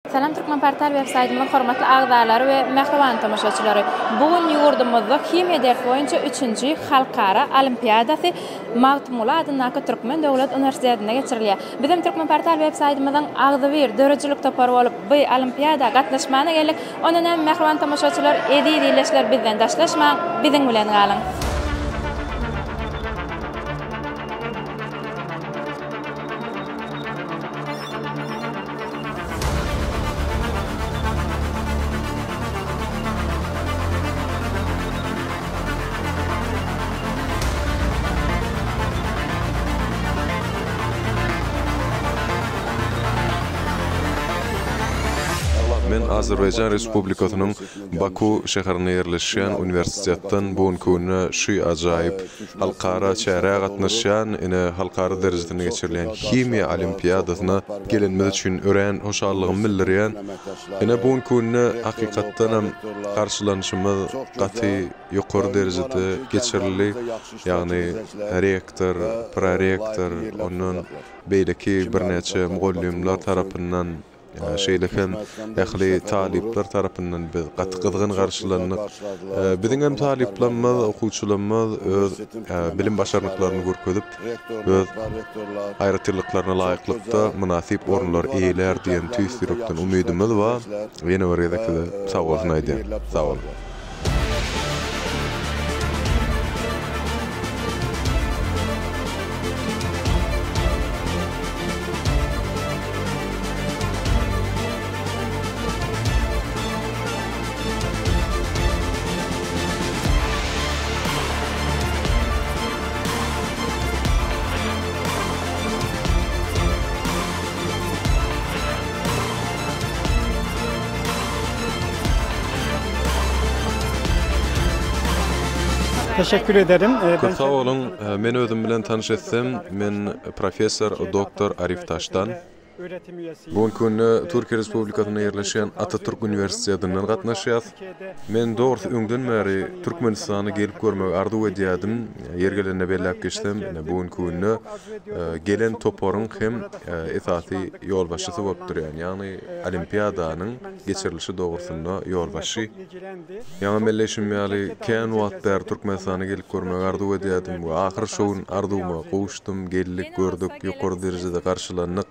Salam Türkmenportal web saýtymyzyň hormatly agzalary we mähriban tomaşaçylary! Bu gün ýurdumyzda himiýa dersi boýunça üçünji halkara olimpiadasy Magtymguly adyndaky Türkmen döwlet uniwersitetinde geçirilýär. Bizem Türkmenportal web saýtymyzyň agzybir döredijilik topary bolup bu olimpiada gatnaşmana geldik. Onda näme mähriban tomaşaçylar, eziz ildeşler bizden daşlaşmaň, biziň bilen galyň! Men Azerbaýjan Respublikasynyň Baku şäherinde ýerleşýän uniwersitetden bu günki günde şu ajaýyp halkara çärä gatnaşýan, ine, halkara derejesinde geçirilýän himiýa olimpiadasyna gelenimiz üçin örän hoşallygymy bildirýän. Ine, bu günki günde hakykatdanam garşylanyşymyz gaty ýokary derejede geçirildi. Ýagny rektor, prorektor, ondan beýleki birnäçe mugallymlar tarapyndan Şeýle hem ähli talyplar tarapyndan biz gaty gyzgyn garşylandyk. Biziň hem talyplarymyz, okuwçylarymyz öz bilim başarnyklaryny görkezip, öz aýratynlyklaryna laýyklykda mynasyp orunlary eýelär diýen tüýs ýürekden umydymyz bar. Ýene bir gezek size sagbolsun aýdýan. Sag boluň. Teşekkür ederim. Köp sag boluň. Men özüm bilen tanyş etsem, men professor doktor Arif Taşdan. Bu günki günde Türkiýe Respublikasynda ýerleşýän Atatürk uniwersitetinden gatnaşýas. Men dogrusy öňden bäri Türkmenistana gelip görmegi arzuw edýärdim. Ýeri gelende belläp geçsem, ine bu günki günde gelen toparyň hem esasy ýolbaşçysy bolup durýan, ýagny olimpiadanyň geçirilişi dogrusynda ýolbaşçy. Ýaňy belleýşim ýaly, kän wagt bäri Türkmenistana gelip görmegi arzuw edýärdim we ahyry şo gün arzuwyma gowuşdym, geldik, gördük, ýokary derejede garşylandyk.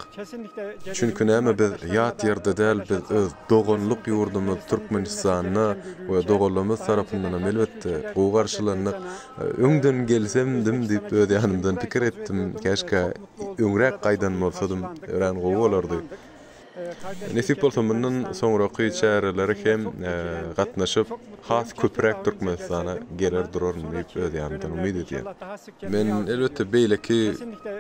Çünki näme biz ýat ýerde däl, biz öz doganlyk ýurdumyz Türkmenistanda we doganlarymyz tarapyndanam elbetde gowy garşylandyk. Öňden gelsemdim diýip öz ýanymdan pikir etdim, käşgä öňräk gaýdan bolsadym, örän gowy bolardy. Nesip bolsa mundan soňraky çärelere hem gatnaşyp has köpräk Türkmenistana geler duraryn diýip öz ýanymdan umyt edýän. Men elbetde beýleki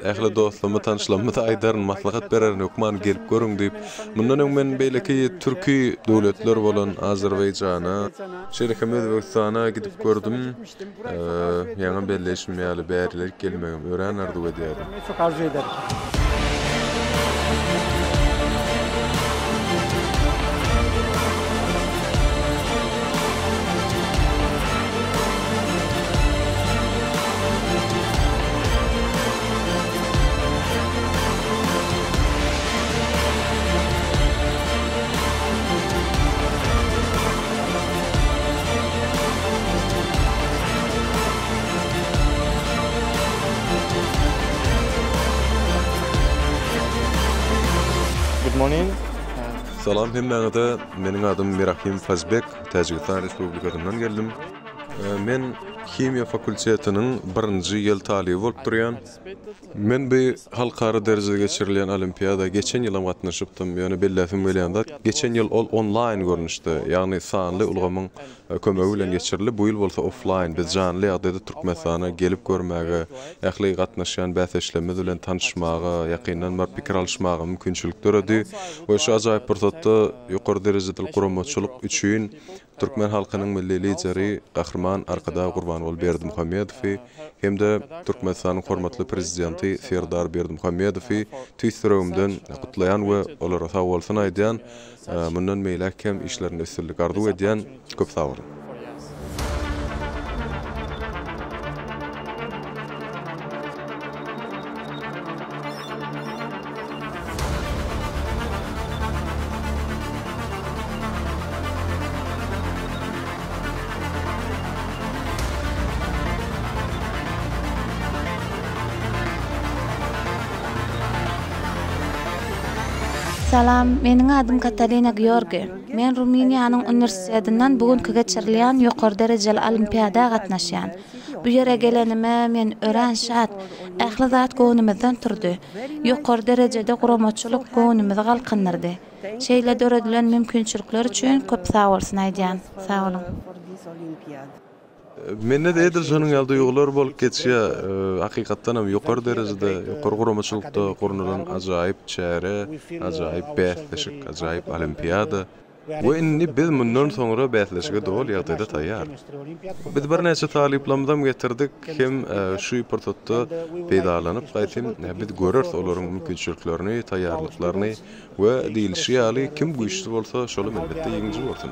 ähli dostlaryma tanyşlaryma-da aýdaryn maslahat bererin hökman gelip görüň diýip. Mundan öň men beýleki türki döwletler bolan Azerbaýjana, şeýle hem Özbegistana gidip gördüm. Ýaňy belleýşim ýaly bärilerik gelmegem örän arzuw edýärdim. Good morning. Salam hemmäňize. Meniň adym Mirahim Fazbek, Täjigistan Respublikasyndan geldim. Men himiýa fakultetiniň birinji ýyl talyby bolup durýan. Men bu halkara derejede geçirilýän olimpiada geçen ýylam gatnaşypdym, ýöne belläsim gelýän zat, geçen ýyl ol onlaýn görnüşde, ýagny sanly ulgamyň kömegi bilen geçirildi, bu ýyl bolsa oflaýn, biz janly ýagdaýda Türkmenistana gelip görmäge, ähli gatnaşýan bäsdeşlerimiz bilen tanyşmaga, ýakyndan baryp pikir alyşmaga mümkinçilik döredi we şu ajaýyp pursatda ýokary derejeli guramaçylyk üçin Türkmen halkynyň Milli Lideri Gahryman Arkadag Gurbanguly Berdimuhamedowy hem-de Türkmenistanyň hormatly Prezidenti Serdar Berdimuhamedowy tüýs ýüregimden gutlaýan we olara sagbolsun aýdýan. Mundan beýläk hem işlerinde üstünlik arzuw edýän. Köp sag boluň! Salam, meniň adym Katalina Georgi. Men Rumyniýanyň uniwersitetinden bu günki geçirilýän ýokary derejeli olimpiada gatnaşýan. Bu ýere gelenime men örän şat. Ähli zat göwnümizden turdy. Ýokary derejede guramaçylyk göwnümizi galkyndyrdy. Şeýle döredilen mümkinçilikler üçin köp sagbolsun aýdýan. Sag boluň. Mende-de edil şonuň ýaly duýgular bolup geçýär. Hakykatdan hem ýokary derejede, ýokary guramaçylykda gurnalan ajaýyp çäre, ajaýyp bäsleşik, ajaýyp olimpiada. We indi biz mundan soňra bäsleşige doly ýagdaýda taýýar. Biz birnäçe talyplarymyzam getirdik, hem şu pursatda peýdalanyp gaýtym, biz göreris olaryň mümkinçiliklerini, taýýarlyklaryny we diýlişi ýaly, kim güýçli bolsa, şolam elbetde ýeňiji bolsun.